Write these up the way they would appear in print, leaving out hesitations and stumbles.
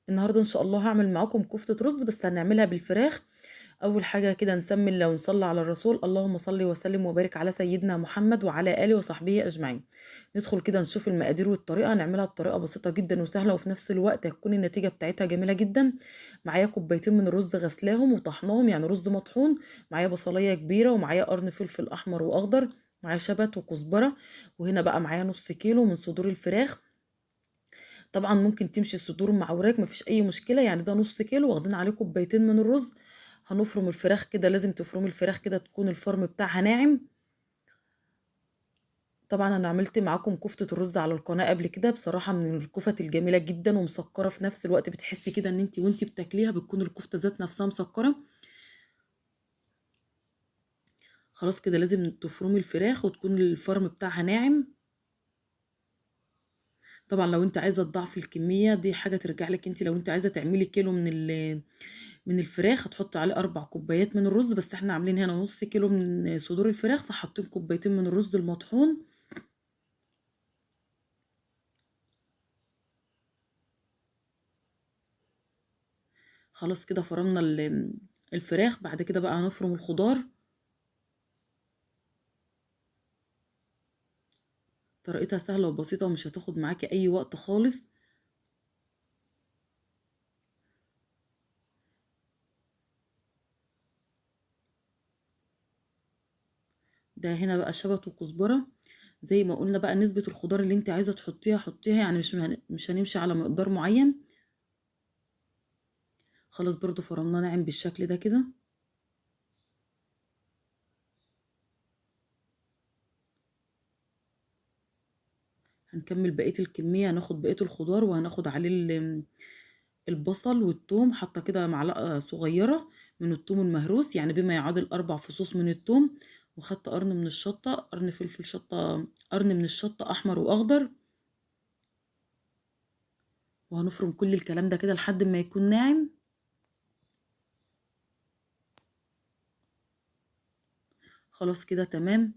النهارده ان شاء الله هعمل معاكم كفتة رز، بس هنعملها بالفراخ. اول حاجة كده نسمي الله ونصلي على الرسول، اللهم صل وسلم وبارك على سيدنا محمد وعلى اله وصحبه اجمعين. ندخل كده نشوف المقادير والطريقة. نعملها بطريقة بسيطة جدا وسهلة، وفي نفس الوقت هتكون النتيجة بتاعتها جميلة جدا. معايا كوبايتين من الرز غسلاهم وطحناهم، يعني رز مطحون. معايا بصليه كبيرة، ومعايا قرن فلفل احمر واخضر، معايا شبت وكزبره، وهنا بقى معايا نص كيلو من صدور الفراخ. طبعا ممكن تمشي الصدور مع وراك، مفيش اي مشكلة. يعني ده نص كيلو واخدين عليه كوبايتين من الرز. هنفرم الفراخ كده، لازم تفرمي الفراخ كده تكون الفرم بتاعها ناعم. طبعا انا عملت معاكم كفتة الرز على القناة قبل كده، بصراحة من الكفت الجميلة جدا ومسكرة في نفس الوقت، بتحسي كده ان انت وانت بتاكليها بتكون الكفتة ذات نفسها مسكرة. خلاص كده لازم تفرمي الفراخ وتكون الفرم بتاعها ناعم. طبعا لو انت عايزة تضاعفي الكمية دي حاجة ترجع لك انت، لو انت عايزة تعملي كيلو من الفراخ هتحطي عليه 4 كوبايات من الرز، بس احنا عاملين هنا نص كيلو من صدور الفراخ، فحاطين كوبايتين من الرز المطحون. خلاص كده فرمنا الفراخ. بعد كده بقى هنفرم الخضار. طريقتها سهلة وبسيطة ومش هتاخد معاكي اي وقت خالص. ده هنا بقى شبت وكزبرة. زي ما قلنا بقى نسبة الخضار اللي انت عايزة تحطيها حطيها، يعني مش هنمشي على مقدار معين. خلاص برضو فرمناه ناعم بالشكل ده كده. هنكمل بقية الكمية، هناخد بقية الخضار وهناخد عليه البصل والثوم. حاطة كده معلقة صغيرة من الثوم المهروس، يعني بما يعادل 4 فصوص من الثوم. وخدت قرن من الشطة، قرن فلفل شطة، قرن من الشطة أحمر وأخضر. وهنفرم كل الكلام ده كده لحد ما يكون ناعم. خلاص كده تمام.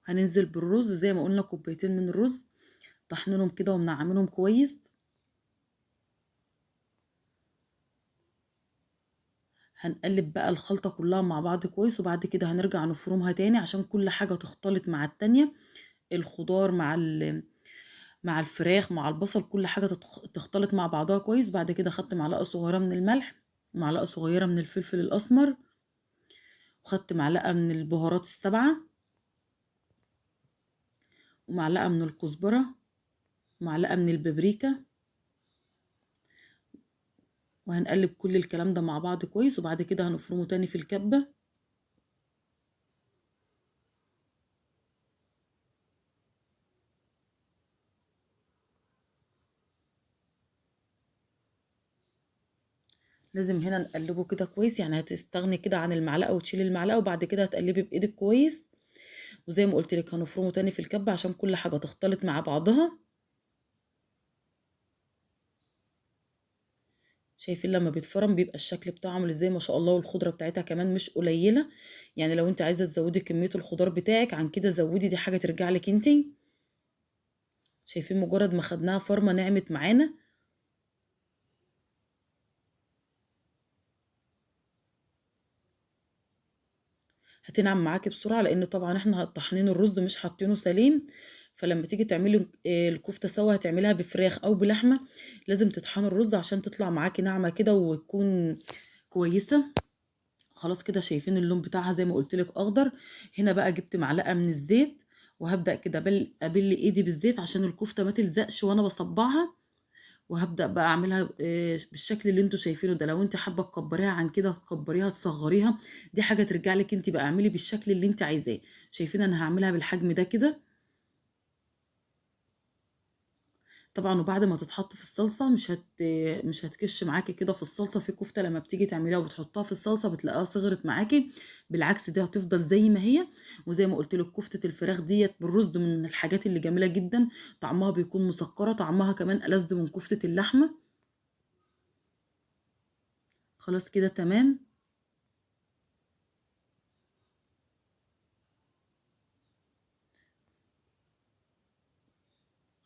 هننزل بالرز زي ما قلنا، كوبايتين من الرز طحنينهم كده ومنعمينهم كويس. هنقلب بقى الخلطة كلها مع بعض كويس، وبعد كده هنرجع نفرمها تاني عشان كل حاجة تختلط مع التانية، الخضار مع الفراخ مع البصل، كل حاجة تختلط مع بعضها كويس. بعد كده خدت معلقة صغيرة من الملح، ومعلقة صغيرة من الفلفل الأسمر، وخدت معلقة من البهارات 7، ومعلقة من الكزبرة، ومعلقة من البابريكا. وهنقلب كل الكلام ده مع بعض كويس، وبعد كده هنفرمه تاني في الكبة. لازم هنا نقلبه كده كويس، يعني هتستغني كده عن المعلقة وتشيلي المعلقة، وبعد كده هتقلبي بإيدك كويس. وزي ما قلت لك هنفرمه تاني في الكبة عشان كل حاجة تختلط مع بعضها. شايفين لما بيتفرم بيبقى الشكل بتاعه عامل ازاي؟ ما شاء الله. والخضرة بتاعتها كمان مش قليلة، يعني لو انت عايزة تزودي كمية الخضار بتاعك عن كده زودي، دي حاجة ترجع لك انتي. شايفين مجرد ما خدناها فرمة نعمت معانا. هتنعم معاكي بسرعة، لان طبعا احنا طحنين الرز مش حاطينه سليم، فلما تيجي تعملي الكفتة سوا هتعمليها بفراخ او بلحمة لازم تطحني الرز عشان تطلع معاكي ناعمة كده وتكون كويسة. خلاص كده شايفين اللون بتاعها زي ما قلت لك اخضر. هنا بقى جبت معلقة من الزيت، وهبدأ كده ابل ايدي بالزيت عشان الكفتة ما تلزقش وانا بصبعها. وهبدأ بقى اعملها بالشكل اللي انتوا شايفينه ده. لو انت حابة تكبريها عن كده تكبريها، تصغريها، دي حاجة ترجع لك انت بقى، اعملي بالشكل اللي انت عايزاه. شايفين انا هعملها بالحجم ده كده طبعا. وبعد ما تتحط في الصلصة مش هتكش معاكي كده في الصلصة. في كفتة لما بتيجي تعمليها وبتحطها في الصلصة بتلاقيها صغرت معاكي، بالعكس دي هتفضل زي ما هي. وزي ما قلت لك كفتة الفراخ ديت بالرز من الحاجات اللي جميلة جدا، طعمها بيكون مسكرة، طعمها كمان ألذ من كفتة اللحمة. خلاص كده تمام.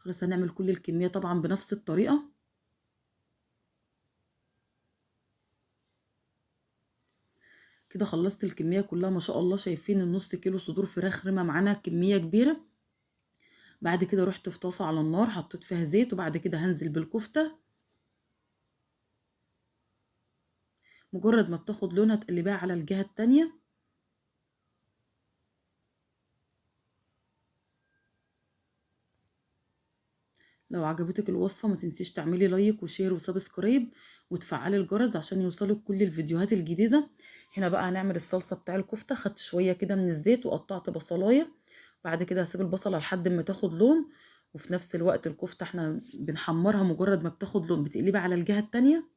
خلاص هنعمل كل الكمية طبعا بنفس الطريقة. كده خلصت الكمية كلها ما شاء الله. شايفين النص كيلو صدور فراخ رمى معانا كمية كبيرة. بعد كده رحت في طاسه على النار، حطيت فيها زيت، وبعد كده هنزل بالكفته. مجرد ما بتاخد لونها تقلبيها على الجهة التانية. لو عجبتك الوصفة ما تنسيش تعملي like و share و subscribe وتفعلي الجرس عشان يوصلك كل الفيديوهات الجديدة. هنا بقى هنعمل الصلصه بتاع الكفتة. خدت شوية كده من الزيت وقطعت بصلايه، بعد كده هسيب البصله لحد ما تاخد لون، وفي نفس الوقت الكفتة احنا بنحمرها. مجرد ما بتاخد لون بتقلبها على الجهة التانية.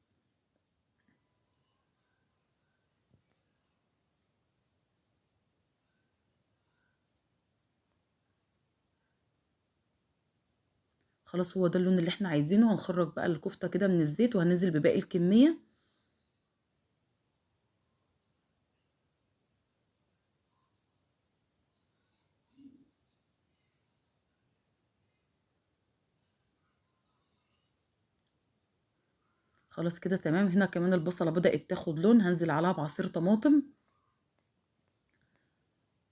خلاص هو ده اللون اللي احنا عايزينه. هنخرج بقى الكفتة كده من الزيت وهننزل بباقي الكمية. خلاص كده تمام. هنا كمان البصلة بدأت تاخد لون، هنزل عليها بعصير طماطم.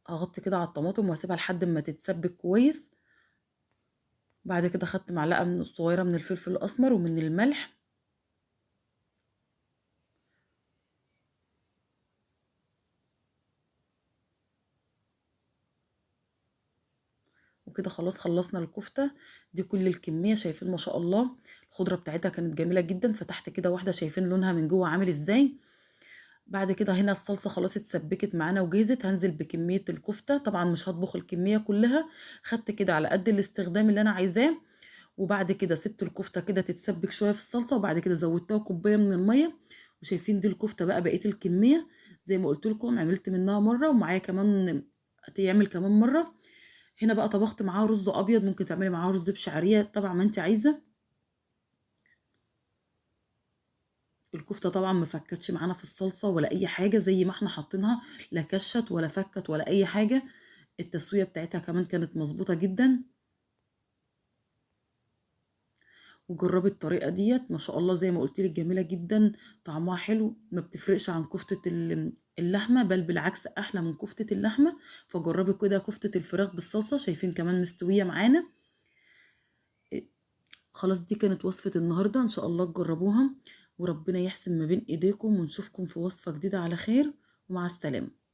اغطي كده على الطماطم واسيبها لحد ما تتسبك كويس. بعد كده خدت معلقة من الصغيرة من الفلفل الأسمر ومن الملح. وكده خلاص خلصنا الكفتة دي كل الكمية. شايفين ما شاء الله الخضرة بتاعتها كانت جميلة جدا. فتحت كده واحدة، شايفين لونها من جوه عامل ازاي. بعد كده هنا الصلصة خلاص اتسبكت معانا وجهزت. هنزل بكمية الكفتة، طبعا مش هطبخ الكمية كلها، خدت كده على قد الاستخدام اللي انا عايزاه. وبعد كده سبت الكفتة كده تتسبك شوية في الصلصة، وبعد كده زودتها كوباية من المية. وشايفين دي الكفتة بقى بقية الكمية زي ما قلت لكم، عملت منها مرة ومعايا كمان تعمل كمان مرة. هنا بقى طبخت معاها رز ابيض، ممكن تعملي معاها رز بشعرية طبعا ما انت عايزة. الكفتة طبعا ما فكتش معانا في الصلصة ولا اي حاجة، زي ما احنا حاطينها، لا كشت ولا فكت ولا اي حاجة. التسوية بتاعتها كمان كانت مظبوطة جدا. وجربي الطريقة ديت ما شاء الله، زي ما قلت لك جميلة جدا، طعمها حلو، ما بتفرقش عن كفتة اللحمة، بل بالعكس احلى من كفتة اللحمة. فجربي كده كفتة الفراخ بالصلصة، شايفين كمان مستوية معانا. خلاص دي كانت وصفة النهاردة، ان شاء الله تجربوها وربنا يحسن ما بين ايديكم، ونشوفكم في وصفة جديدة على خير، ومع السلامة.